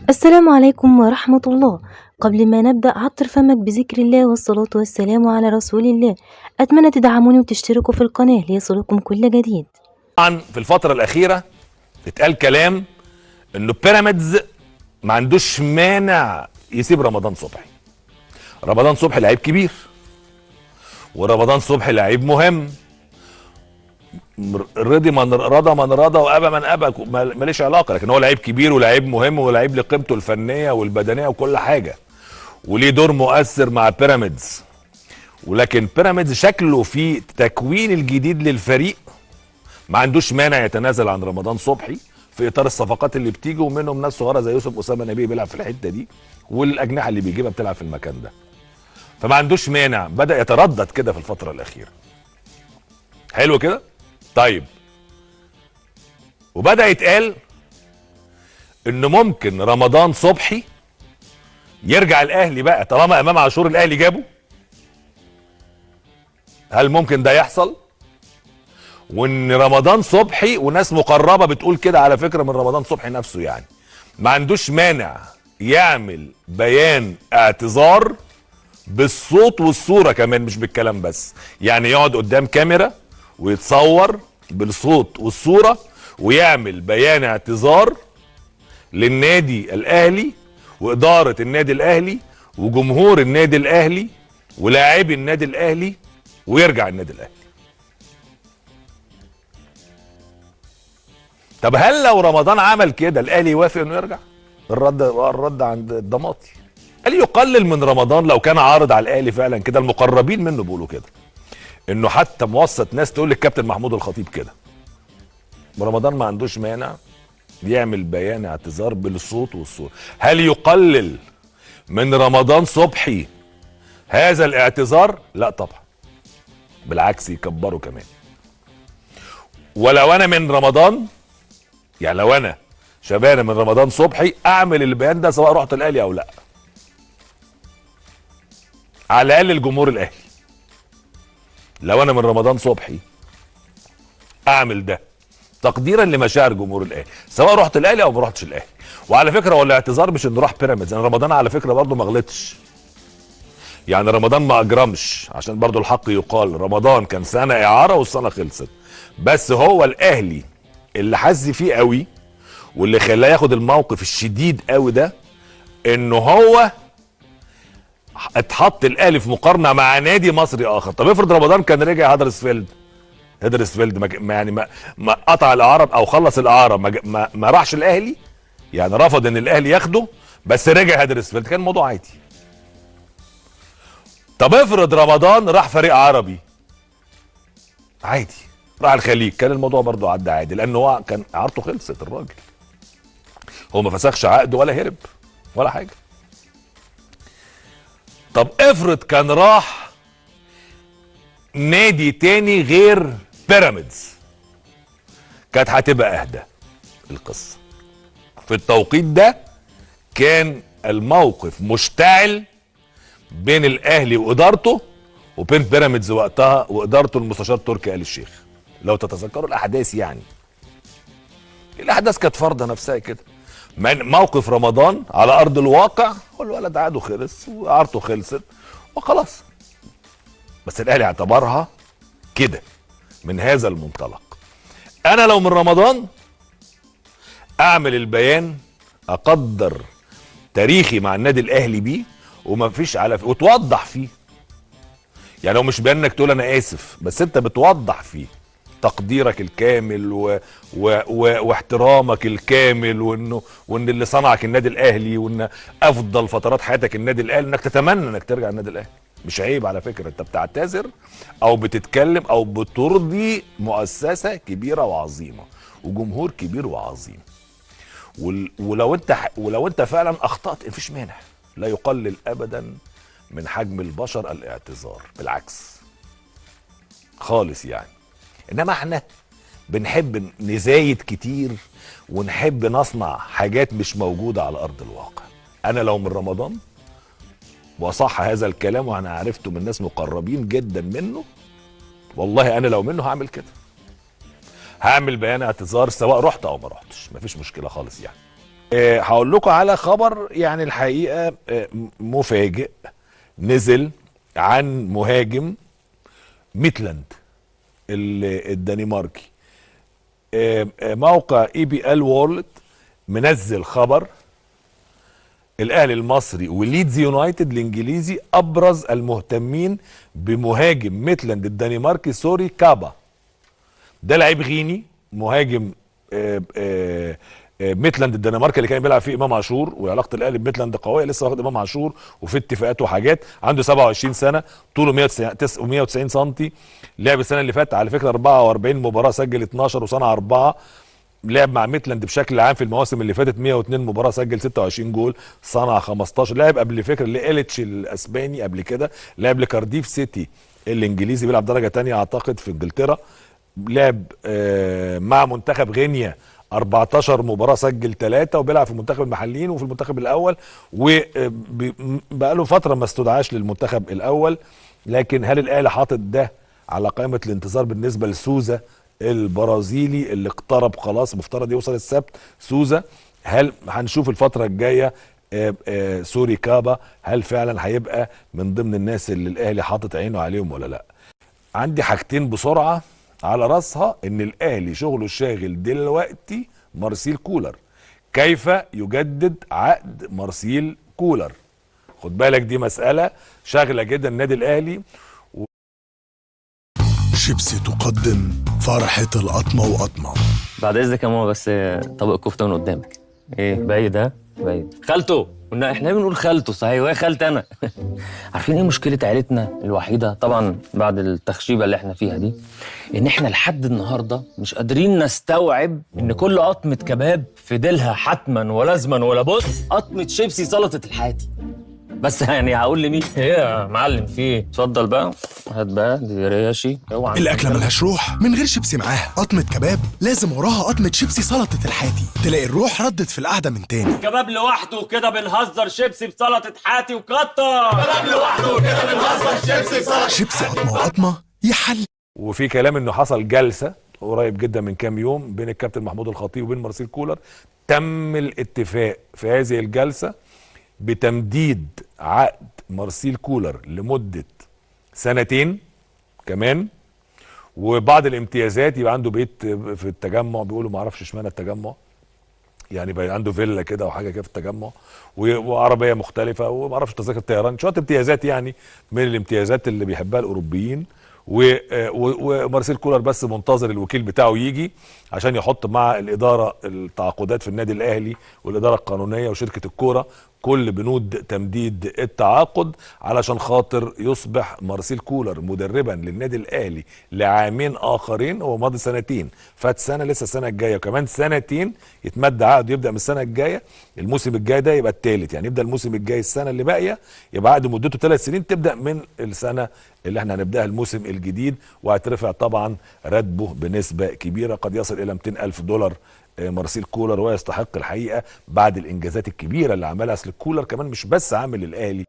السلام عليكم ورحمة الله. قبل ما نبدأ عطر فمك بذكر الله والصلاة والسلام على رسول الله. أتمنى تدعموني وتشتركوا في القناة ليصلكم كل جديد. طبعا في الفترة الأخيرة اتقال كلام إنه بيراميدز ما عندوش مانع يسيب رمضان صبحي. رمضان صبحي لعيب كبير، ورمضان صبحي لعيب مهم. رضي من رضى من رضى وابى من ابى، ماليش علاقة، لكن هو لعيب كبير ولاعيب مهم ولاعيب لقيمته الفنية والبدنيه وكل حاجة، وليه دور مؤثر مع بيراميدز. ولكن بيراميدز شكله في تكوين الجديد للفريق ما عندوش مانع يتنازل عن رمضان صبحي في اطار الصفقات اللي بتيجي، ومنهم ناس صغيرة زي يوسف اسامة نبيه بيلعب في الحتة دي، والاجنحه اللي بيجيبها بتلعب في المكان ده، فما عندوش مانع. بدا يتردد كده في الفترة الاخيرة. حلو كده؟ طيب، وبدا يتقال انه ممكن رمضان صبحي يرجع الاهلي بقى طالما امام عاشور الاهلي جابه. هل ممكن ده يحصل؟ وان رمضان صبحي، وناس مقربة بتقول كده على فكرة من رمضان صبحي نفسه، يعني ما عندوش مانع يعمل بيان اعتذار بالصوت والصورة كمان، مش بالكلام بس، يعني يقعد قدام كاميرا ويتصور بالصوت والصورة ويعمل بيان اعتذار للنادي الاهلي واداره النادي الاهلي وجمهور النادي الاهلي ولاعبي النادي الاهلي، ويرجع النادي الاهلي. طب هل لو رمضان عمل كده الاهلي يوافق انه يرجع؟ الرد عند الضماطي. هل يقلل من رمضان لو كان عارض على الاهلي فعلا كده؟ المقربين منه بيقولوا كده، انه حتى موسط ناس تقول للكابتن محمود الخطيب كده، رمضان ما عندوش مانع يعمل بيان اعتذار بالصوت والصورة. هل يقلل من رمضان صبحي هذا الاعتذار؟ لا طبعا، بالعكس يكبره كمان. ولو انا من رمضان، يعني لو انا شبانه من رمضان صبحي، اعمل البيان ده سواء رحت الاهلي او لا، على الاقل الجمهور الاهلي. لو انا من رمضان صبحي اعمل ده تقديرا لمشاعر جمهور الاهلي، سواء رحت الاهلي او ما رحتش الاهلي. وعلى فكرة هو الاعتذار مش انه راح بيراميدز، انا رمضان على فكرة برضه ما غلطش، يعني رمضان ما اجرمش، عشان برضه الحق يقال، رمضان كان سنة اعاره والسنة خلصت، بس هو الاهلي اللي حز فيه قوي واللي خلاه ياخد الموقف الشديد قوي ده، انه هو اتحط الاهلي في مقارنة مع نادي مصري اخر. طب افرض رمضان كان رجع هدرسفيلد ما يعني ما قطع الاعارة او خلص الاعارة، ما راحش الاهلي، يعني رفض ان الاهلي ياخده، بس رجع هدرسفيلد، كان الموضوع عادي. طب افرض رمضان راح فريق عربي عادي، راح الخليج، كان الموضوع برضه عدى عادي، لان هو كان اعارته خلصت. الراجل هو ما فسخش عقده ولا هرب ولا حاجة. طب افرض كان راح نادي تاني غير بيراميدز، كانت هتبقى اهدى القصة. في التوقيت ده كان الموقف مشتعل بين الاهلي وادارته وبين بيراميدز وقتها وادارته المستشار تركي آل الشيخ، لو تتذكروا الاحداث. يعني الاحداث كانت فرضه نفسها كده، من موقف رمضان على ارض الواقع، والولد عقده خلص واعارته خلصت وخلاص، بس الاهلي اعتبرها كده من هذا المنطلق. انا لو من رمضان اعمل البيان، اقدر تاريخي مع النادي الاهلي بيه، وما فيش على وتوضح فيه، يعني هو مش بيان انك تقول انا اسف، بس انت بتوضح فيه تقديرك الكامل واحترامك الكامل، وان اللي صنعك النادي الاهلي، وان افضل فترات حياتك النادي الاهلي، انك تتمنى انك ترجع النادي الاهلي. مش عيب على فكرة، انت بتعتذر او بتتكلم او بترضي مؤسسة كبيرة وعظيمة وجمهور كبير وعظيم. ولو انت فعلا اخطات مفيش مانع، لا يقلل ابدا من حجم البشر الاعتذار، بالعكس خالص يعني. انما احنا بنحب نزايد كتير ونحب نصنع حاجات مش موجودة على ارض الواقع. انا لو من رمضان، وصح هذا الكلام وانا عرفته من ناس مقربين جدا منه، والله انا لو منه هعمل كده، هعمل بيان اعتذار سواء رحت او ما رحتش، مفيش مشكلة خالص يعني. هقول لكم على خبر يعني الحقيقة مفاجئ نزل عن مهاجم ميتلاند الدنماركي. موقع EPL World منزل خبر الاهلي المصري وليدز يونايتد الانجليزي ابرز المهتمين بمهاجم ميتلاند الدنماركي سوري كابا. ده لعيب غيني مهاجم ميتلاند الدنماركي اللي كان بيلعب فيه امام عاشور، وعلاقة الاهلي بميتلاند قوية، لسه واخد امام عاشور وفي اتفاقات وحاجات. عنده 27 سنة، طوله 190 سم، لعب السنة اللي فاتت على فكرة 44 مباراة، سجل 12 وصنع 4. لعب مع ميتلاند بشكل عام في المواسم اللي فاتت 102 مباراة، سجل 26 جول، صنع 15. لعب قبل فكرة لإلتش الاسباني قبل كده، لعب لكارديف سيتي الانجليزي، بيلعب درجه ثانية اعتقد في انجلترا. لعب مع منتخب غينيا 14 مباراة، سجل 3، وبيلعب في منتخب المحليين وفي المنتخب الاول، وبقاله فترة ما استدعاش للمنتخب الاول. لكن هل الاهلي حاطط ده على قائمة الانتظار بالنسبة لسوزا البرازيلي اللي اقترب خلاص، مفترض يوصل السبت سوزا؟ هل هنشوف الفترة الجاية سوري كابا هل فعلا هيبقى من ضمن الناس اللي الاهلي حاطط عينه عليهم ولا لا؟ عندي حاجتين بسرعة على راسها، ان الاهلي شغله الشاغل دلوقتي مارسيل كولر، كيف يجدد عقد مارسيل كولر؟ خد بالك دي مسألة شاغلة جدا النادي الاهلي. شيبسي تقدم فرحة القطمة وقطمة. بعد اذنك يا ماما، بس طبق كفتة من قدامك. ايه بايد؟ ها بايد. خالته، قلنا احنا بنقول خالته صحيح، وهي خالتي انا. عارفين ايه مشكلة عيلتنا الوحيدة طبعا بعد التخشيبة اللي احنا فيها دي؟ ان احنا لحد النهاردة مش قادرين نستوعب ان كل قطمة كباب في ديلها حتما ولازما ولا بد قطمة شيبسي سلطة الحاتي. بس يعني هقول لمين؟ ايه يا معلم في ايه؟ اتفضل بقى، هات بقى دي رياشي. اوعى الاكلة ملهاش روح من غير شيبسي معاها. قطمه كباب لازم وراها قطمه شيبسي سلطة الحاتي، تلاقي الروح ردت في القعدة من تاني. كباب لوحده كده بنهزر، شيبسي بسلطه حاتي وكتر. كباب لوحده كده بنهزر، شيبسي بسلطه، شيبسي قطمه وقطمه يحل. وفي كلام انه حصل جلسه قريب جدا من كام يوم بين الكابتن محمود الخطيب وبين مارسيل كولر، تم الاتفاق في هذه الجلسة بتمديد عقد مارسيل كولر لمدة سنتين كمان، وبعض الامتيازات، يبقى عنده بيت في التجمع، بيقولوا ما اعرفش اشمعنى التجمع، يعني بقى عنده فيلا كده وحاجه كده في التجمع، وعربية مختلفة، وما اعرفش تذاكر طيران، شوية امتيازات يعني من الامتيازات اللي بيحبها الاوروبيين. ومارسيل كولر بس منتظر الوكيل بتاعه يجي عشان يحط مع الادارة التعاقدات في النادي الاهلي والادارة القانونية وشركه الكورة كل بنود تمديد التعاقد، علشان خاطر يصبح مارسيل كولر مدربا للنادي الاهلي لعامين اخرين. هو ماضي سنتين، فات سنة، لسه السنة الجاية وكمان سنتين يتمد عقده، يبدا من السنة الجاية، الموسم الجاي ده يبقى الثالث، يعني يبدا الموسم الجاي السنة اللي باقية يبقى عقده مدته 3 سنين، تبدا من السنة اللي احنا هنبداها الموسم الجديد، وهترفع طبعا راتبه بنسبة كبيرة قد يصل الى 200,000 دولار مارسيل كولر. ويستحق الحقيقة بعد الانجازات الكبيرة اللي عملها. اصل كولر كمان مش بس عامل الاهلي.